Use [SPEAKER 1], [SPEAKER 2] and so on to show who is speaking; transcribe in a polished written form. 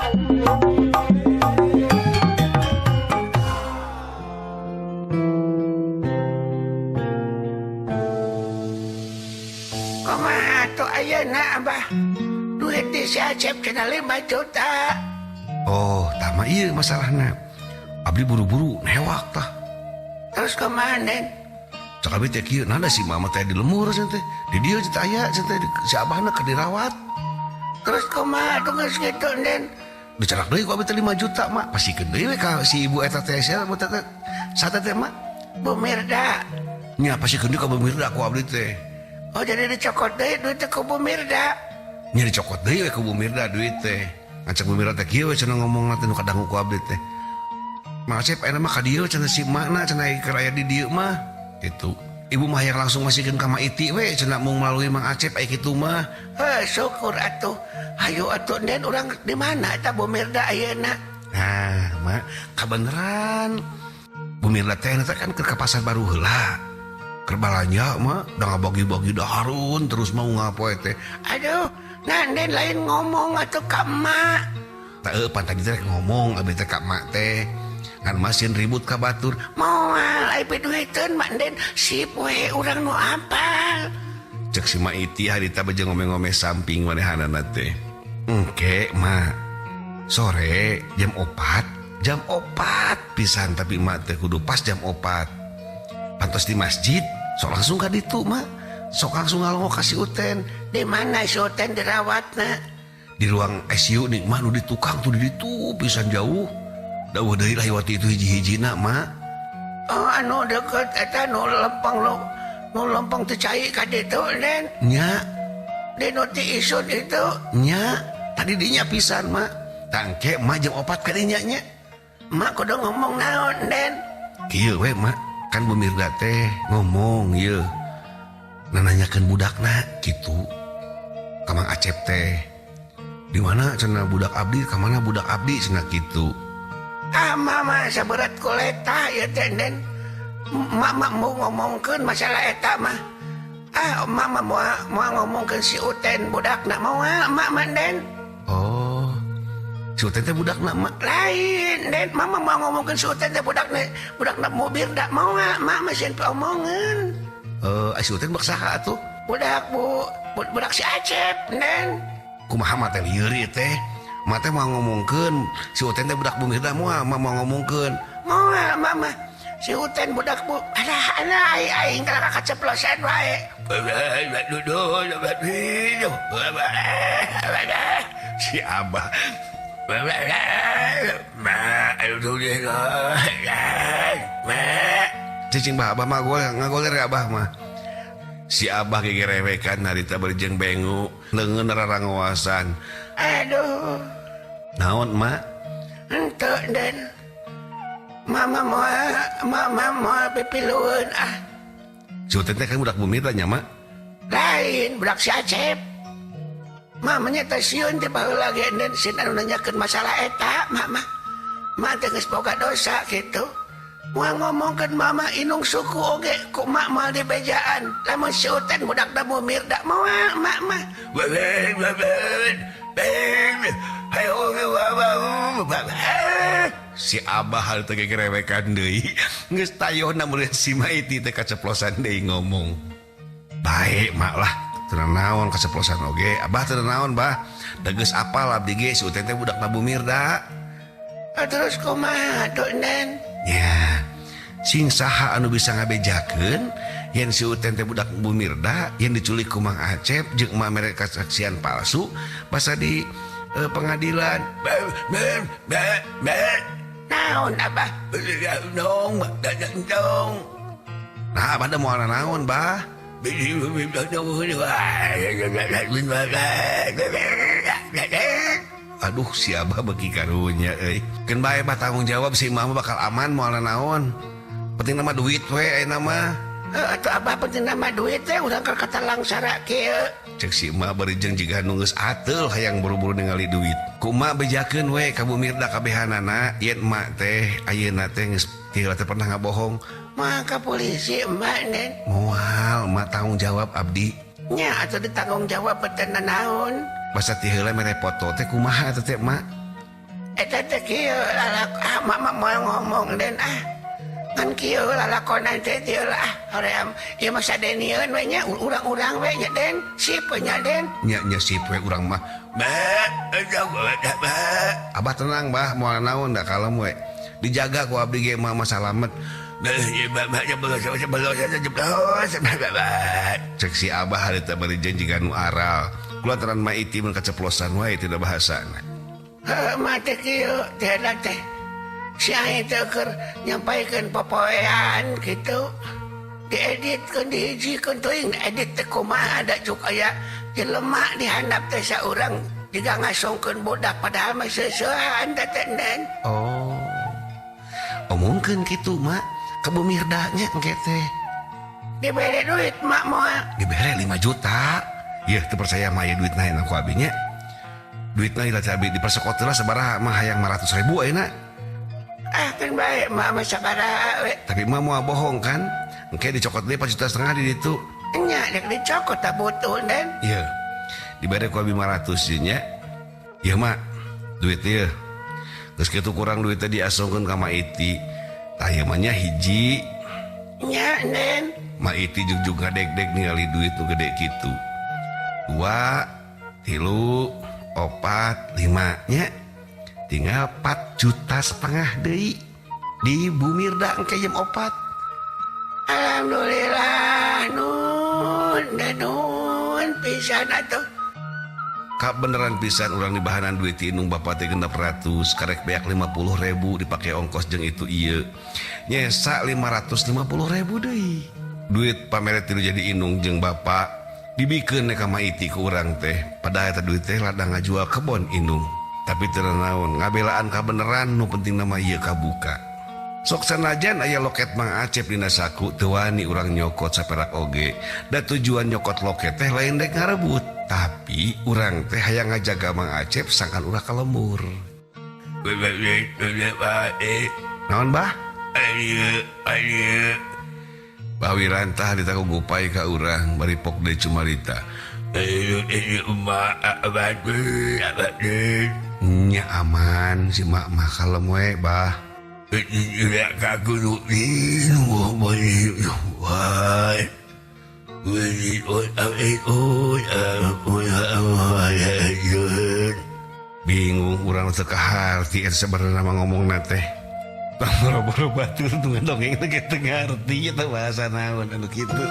[SPEAKER 1] Kumaha atuh ayeuna Abah? Duit di si Acep cenah 5 juta.
[SPEAKER 2] Oh, tah mah ieu masalahna. Abdi buru-buru newak tah.
[SPEAKER 1] Terus kumaha, Nen?
[SPEAKER 2] Cak abdi teh kieu, nada si mama teh di lemur cenah teh. Di dieu teh aya cenah teh si abahna keur dirawat.
[SPEAKER 1] Terus kumaha atuh geus kitu, Nen?
[SPEAKER 2] Dicarak deui ku abdi teh 5 juta, Mak. Pasikeun deui we ka si ibu eta teh sia teh teh. Sate teh, Mak?
[SPEAKER 1] Bu Mirda.
[SPEAKER 2] Nya pasikeun deui ka Bu Mirda ku abdi teh.
[SPEAKER 1] Oh, jadi dicokot deui duit teh ku Bu Mirda.
[SPEAKER 2] Nya dicokot deui we ku Bu Mirda duit teh. Ngacak Bu Mirda teh kieu we cenah ngomongna teh nu kadangu ku abdi teh. Mang Acep ayeuna mah ka dieu cenah si emakna cenah keur aya di dieu mah. Gitu. Ibu mah hayang langsung masikeun ka Ma Iti we cenah mung melalui Mang Acep aya kitu mah.
[SPEAKER 1] Heuh, syukur atuh. Hayu atuh Den urang di mana eta Bu Mirda ayeuna?
[SPEAKER 2] Nah, Mak, kabeneran. Bu Mirda teh eta kan keur ka pasar baru heula. Keur balanja mah da ngabagi-bagi dahareun terus mau ngapoe teh.
[SPEAKER 1] Aduh, nah Den lain ngomong atuh ka emak.
[SPEAKER 2] Tah eueuh pan tadi teh ngomong abdi teh ka emak teh. Ngan masieun ribut ka batur.
[SPEAKER 1] Moal ai piduiteun Mak Den, sip we urang nu apal.
[SPEAKER 2] Cek si Ma Iti harita beujeung ngome-ngome samping manehanana teh. Engke Mak. Sore jam 4, jam 4 pisan tapi Mak teh kudu pas jam 4. Pantos di masjid, sok langsung ka ditu Mak. Sok langsung ngalongok ka si Uten.
[SPEAKER 1] Di mana si Uten dirawatna?
[SPEAKER 2] Di ruang ICU nih Mak, nu di tukang tuh di ditu pisan jauh. Dauh deui lah waktu itu hiji-hijina Mak.
[SPEAKER 1] Oh, anu deket eta nu lempeng nu, nu lempeng teu cai ka ditu Den.
[SPEAKER 2] Nya.
[SPEAKER 1] Di nu ti isun itu.
[SPEAKER 2] Nya, tadi dinya pisan Mak. Tangke Mak jam 4 ka dinya nya.
[SPEAKER 1] Mak kudu ngomong naon Den?
[SPEAKER 2] Kieu we Mak, kan Bu Mirda teh ngomong ieu. Nananyakeun budakna kitu. Ka Mang Acep teh. Di mana cenah budak abdi, ka mana budak abdi cenah kitu.
[SPEAKER 1] Ah, mama saberat kuleta ya teh Den. Mama mau ngomongkeun masalah eta mah. Ah, mama mau ngomongkeun si Uten budakna moal mak mah Den.
[SPEAKER 2] Oh. Si Uten teh budakna mak.
[SPEAKER 1] Lain Den, mama mau ngomongkeun si Uten teh budakna, budakna mobil dak moal mak mah sieun omongeun.
[SPEAKER 2] Si Uten bak saha atuh?
[SPEAKER 1] Budak Bu, budak si Acep Den.
[SPEAKER 2] Kumaha mah teh lieur ieu teh? Mak teh mau ngomongkeun si Uten teh budak Bu Mirda moal, mak mau ngomongkeun.
[SPEAKER 1] Moal mama. Si Uten budak Bu. Alah, alah, aing, aing kalah kaceplosan wae.
[SPEAKER 2] Si Abah. Cicing bah, Abah mah goler, ngagoler ya Abah mah. Si Abah gegerewekan harita berjeng bengu, leungeun rarangoasan.
[SPEAKER 1] Aduh.
[SPEAKER 2] Naon, Mak?
[SPEAKER 1] Henteu, Den. Mama moal, mama moal pipilueun ah.
[SPEAKER 2] Si Uten teh kan budak Bu Mirda nya, Mak?
[SPEAKER 1] Lain, budak si Acep. Mamanya teh sieun teh baheula ge, Den, sieun anu nanyakeun masalah eta, Mak mah. Mak teh geus boga dosa kitu. Moal ngomongkeun mama inung suku oge ku mak moal dibejaan. Lamun si Uten budak da Bu Mirda moal, mak mah.
[SPEAKER 2] Si Abah hal teh gegerewekan deui. Geus tayohna meureun si Ma Iti teh kaceplosan deui ngomong. Bae mak lah, teu naon kaceplosan oge. Abah teu naon, Bah. Da geus apal abdi ge si Uten teh budak na Bu Mirda.
[SPEAKER 1] Ah, terus kumaha tuh, Nen?
[SPEAKER 2] Ya, sing saha anu bisa ngabejakeun yen si Uten teh budak Bu Mirda yen diculik ku Mang Acep jeung emak mere kesaksian palsu basa di pengadilan.
[SPEAKER 1] Naon, Abah?
[SPEAKER 2] Nah, Abah da moal naon, Bah? Aduh, si Abah beuki karunya euy. Keun bae Bah tanggung jawab si Mama bakal aman moal naon. Penting nama duit we ayeuna mah.
[SPEAKER 1] Heuh, atuh Abah penting nama duit teh urang keur katalang sara kieu.
[SPEAKER 2] Cek si Emak bari jeung jiga nu geus ateul hayang buru-buru ningali duit. Ku emak bejakeun we ka Bu Mirda kabehanana yen emak teh ayeuna teh geus teu teh pernah ngabohong.
[SPEAKER 1] Moal ka polisi emak, Nen.
[SPEAKER 2] Moal, emak tanggung jawab abdi.
[SPEAKER 1] Nya atuh ditanggung jawab teh naon?
[SPEAKER 2] Basa ti heula mere foto teh kumaha atuh teh emak?
[SPEAKER 1] Eta teh kieu lalak ah mama moal ngomong den ah. Ngan kieu lalakonan teh teu lah hoream ieu mah sadenieun we nya urang-urang we nya den sip we nya den.
[SPEAKER 2] Nya nya sip we urang mah. Abah tenang bah moal naon da kalem we. Dijaga ku abdi ge mah salamet. Cek si abah harita bari janji ka nu aral. Kulantaran Ma Iti mun kaceplosan wae tina bahasana.
[SPEAKER 1] Heuh mah teh kieu teh teh. Si aing teh keur nyampaikeun popoean kitu. Dieditkeun dihijikeun teuing edit teh kumaha da cuk aya jelema di handap teh saurang jiga ngasongkeun budak padahal mah seuseuhan teh den.
[SPEAKER 2] Oh. Omongkeun kitu mak ka Bu Mirda nya engke teh.
[SPEAKER 1] Dibere duit mak moal.
[SPEAKER 2] Dibere 5 juta. Yeuh teu percaya mah aya duitna enak ku abi nya. Duitna ieu abi dipersekot heula sabaraha mah hayang 500.000 ayeuna.
[SPEAKER 1] Ah kan bae mak mah sabaraha we.
[SPEAKER 2] Tapi mah moal bohong kan? Engke dicokot deui 4,5 juta di ditu.
[SPEAKER 1] Nya rek dicokot tak butuh den.
[SPEAKER 2] Ieu. Dibere ku abi 500 ieu nya. Ieu mak duit ieu. Geus kitu kurang duit teh diasongkeun ka Ma Iti. Tah ieu mah nya hiji.
[SPEAKER 1] Nya nen.
[SPEAKER 2] Ma Iti jugjug ngadeg-deg ningali duit nu gede kitu. 2 3 4 5 nya. Tinggal 4,5 juta deui di Bu Mirda engke jam 4.
[SPEAKER 1] Alhamdulillah nun nun pisan atuh.
[SPEAKER 2] Kabeneran pisan urang dibahanan duit ti indung bapa teh 600 karek beak 50.000 dipake ongkos jeung itu ieu. Nyesa 550.000 deui. Duit pamere tilu jadi indung jeung bapa dibikeun ka Ma Iti ku urang teh. Padahal eta duit teh ladang ngajual kebon indung. Tapi teu naon ngabelaan kabeneran nu penting nama ieu kabuka. Sok sanajan aya loket Mang Acep dina saku teu wani urang nyokot saperak oge. Da tujuan nyokot loket teh lain rek ngarebut, tapi urang teh hayang ngajaga Mang Acep sangkan ulah ka lembur. Naon bah? Bah Wirantah ditaku gupai ka urang bari pok deui cumarita. Nya aman si mak mah kalem we bah. Bingung urang teu kaharti eta sabenerna mah ngomongna teh. Boro-boro batur teu dongeng teh teu ngarti eta bahasa naon anu kitu.